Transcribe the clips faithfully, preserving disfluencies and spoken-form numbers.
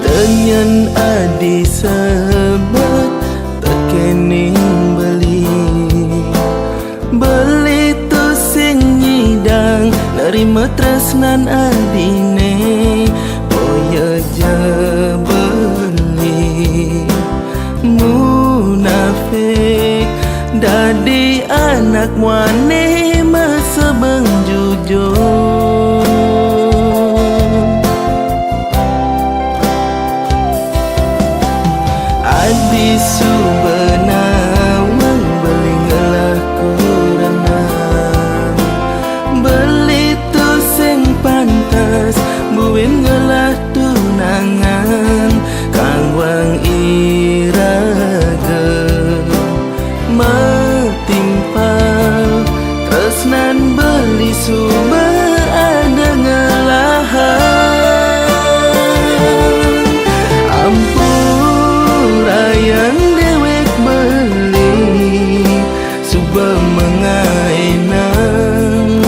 Tenyan adi sebet tekening beli. Beli tu sing nyidang nerima tresnan adine. Boya ja beli munafik dadi anak muane mesebeng jujur. Adi suba nawang beli ngelah kurenan. Beli tu sing pantes buin ngelah tunangan kang wang iraga matimpal tresnan beli suba ada ngelahan. Ampurayang dewek beli suba mengainang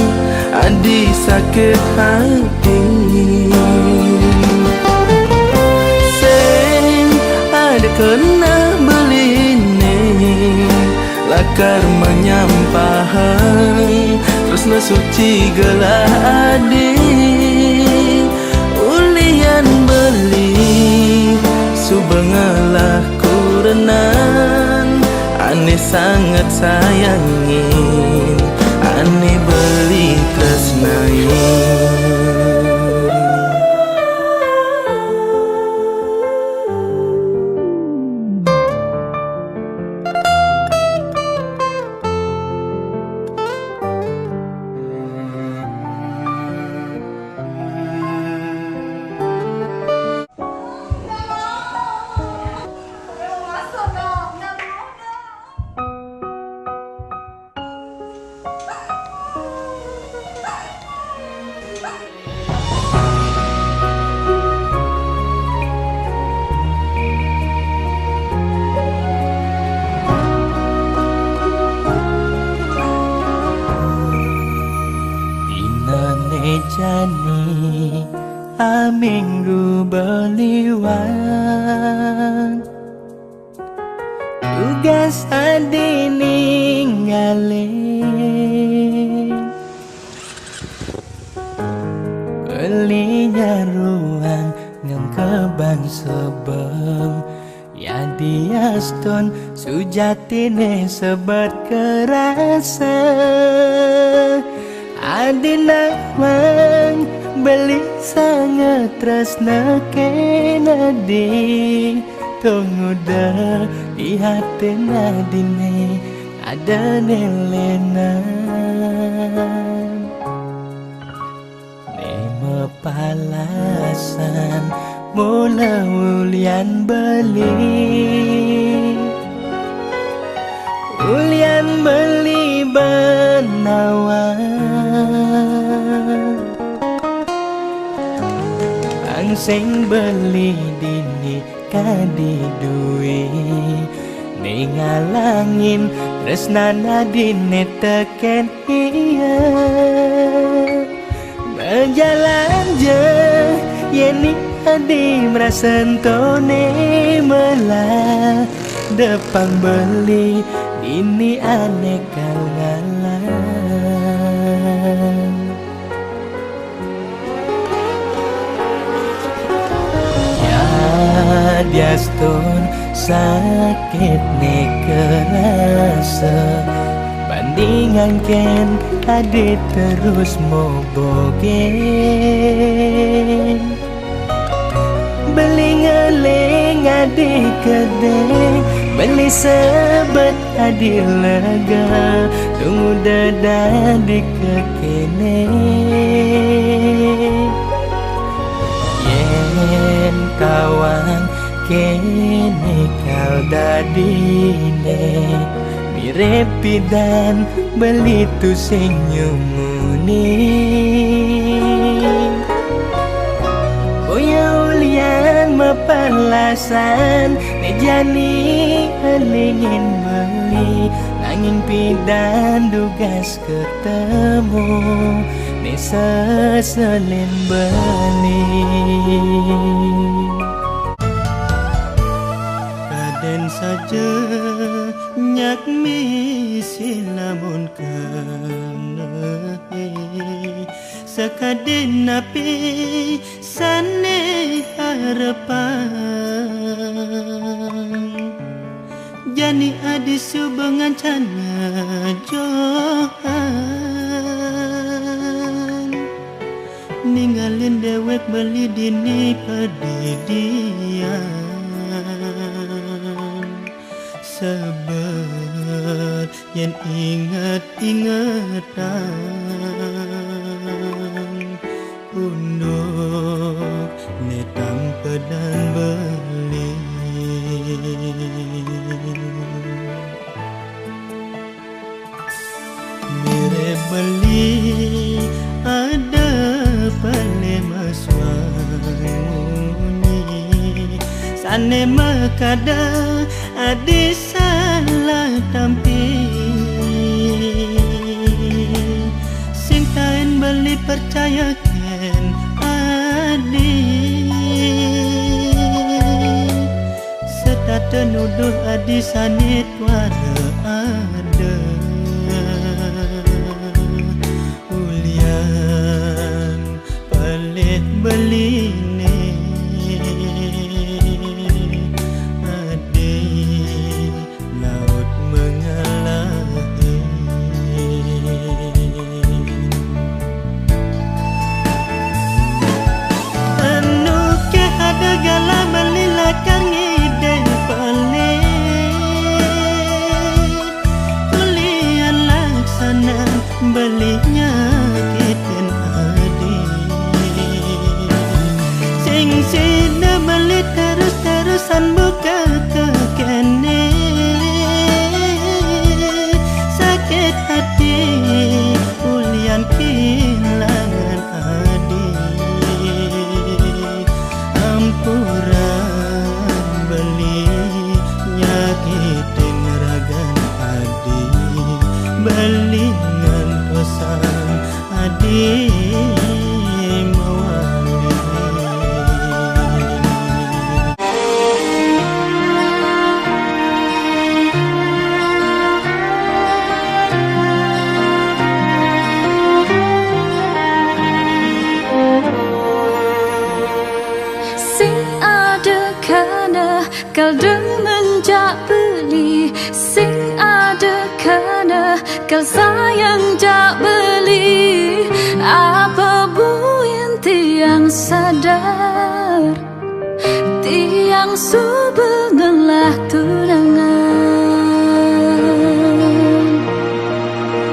adi sakit hati. Sing ada kena beline lakar menyampahang tresna suci gelah adi. Ulian beli suba ngelah kurenan ane sanget sayangin, ane beli tresnain. Dinane jani aminggu beliwan tugas adi ninggalin. Beli nyaruang ngengkebang sebeng. Yadi aston sujatine sebet kerasa. Adi nawang beli sanget tresna kena di tong uda di hati nadine ada nelenan. Ne mapalasan mula ulian beli. Ulian beli benawa. Angseng beli dini kadi dui. Ningalangin tresnan adine teken iya. Bejalan je yeni adi merasentone mela depang beli dini ane kal ngalang. Ya diaston sakit ne kerasa bandingan ken adi terus mobogen. Beli ngeling adi kede, beli sebet adi lega, tunggu dadi kekene. Yen tawang kene kal dadine, mirip pidan beli tu sing nyumuni. Alasan ne jani halingin beli, nanging pidan dugas ketemu ne seselin beli. Kaden saja nyak misi lamun kene. Sakadi napi sane harepan. Jani adi suba ngancan ngajohan. Ningalin dewek beli dini padidian. Sabar yen inget-ingetan, unduk ne tampedan beli. Mere beli ada pale masuang munyi, sane makada adi salah tampi. Sing taen beli percaya ken adi. Setata nuduh adi sane tuara ada. Ulian palih beline adi laut mengalahin. Anu ke ada galah beli lakar ngide beli. Ulian laksana beli nyakitin adi. Sing sida beli terus-terusan buka ke kene. Sakit hati ulian kehilangan adi. Ampuran beli nyakitin ragan adi. Beli ngantosan adi mawali. Sing ada kana kal demen jak beli, sing ada kana kal sayang jak beli. Apa buin tiang sadar, tiang suba ngelah tunangan.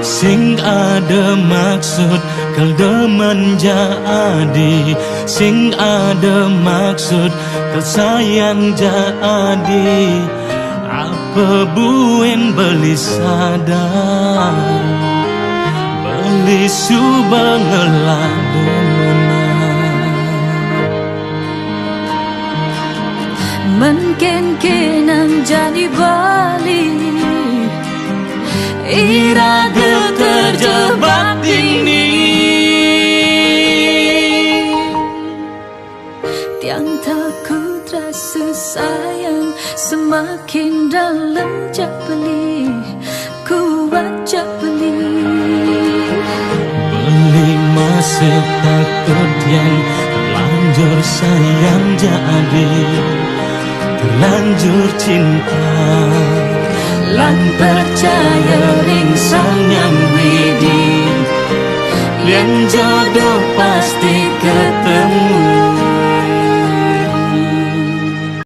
Sing ada maksud kal demen jak adi, sing ada maksud kal sayang jak adi. Apa buin beli sadar, beli suba ngelah demenan. Mungkin kenang jani beli, irada terjebak dini. Tiang takut rasa sayang semakin dalam jak beli, kuat jak beli. Beli masih takut yang terlanjur sayang jak adi, terlanjur cinta. Lan percaya ring Sang Hyang Widi, yen jodoh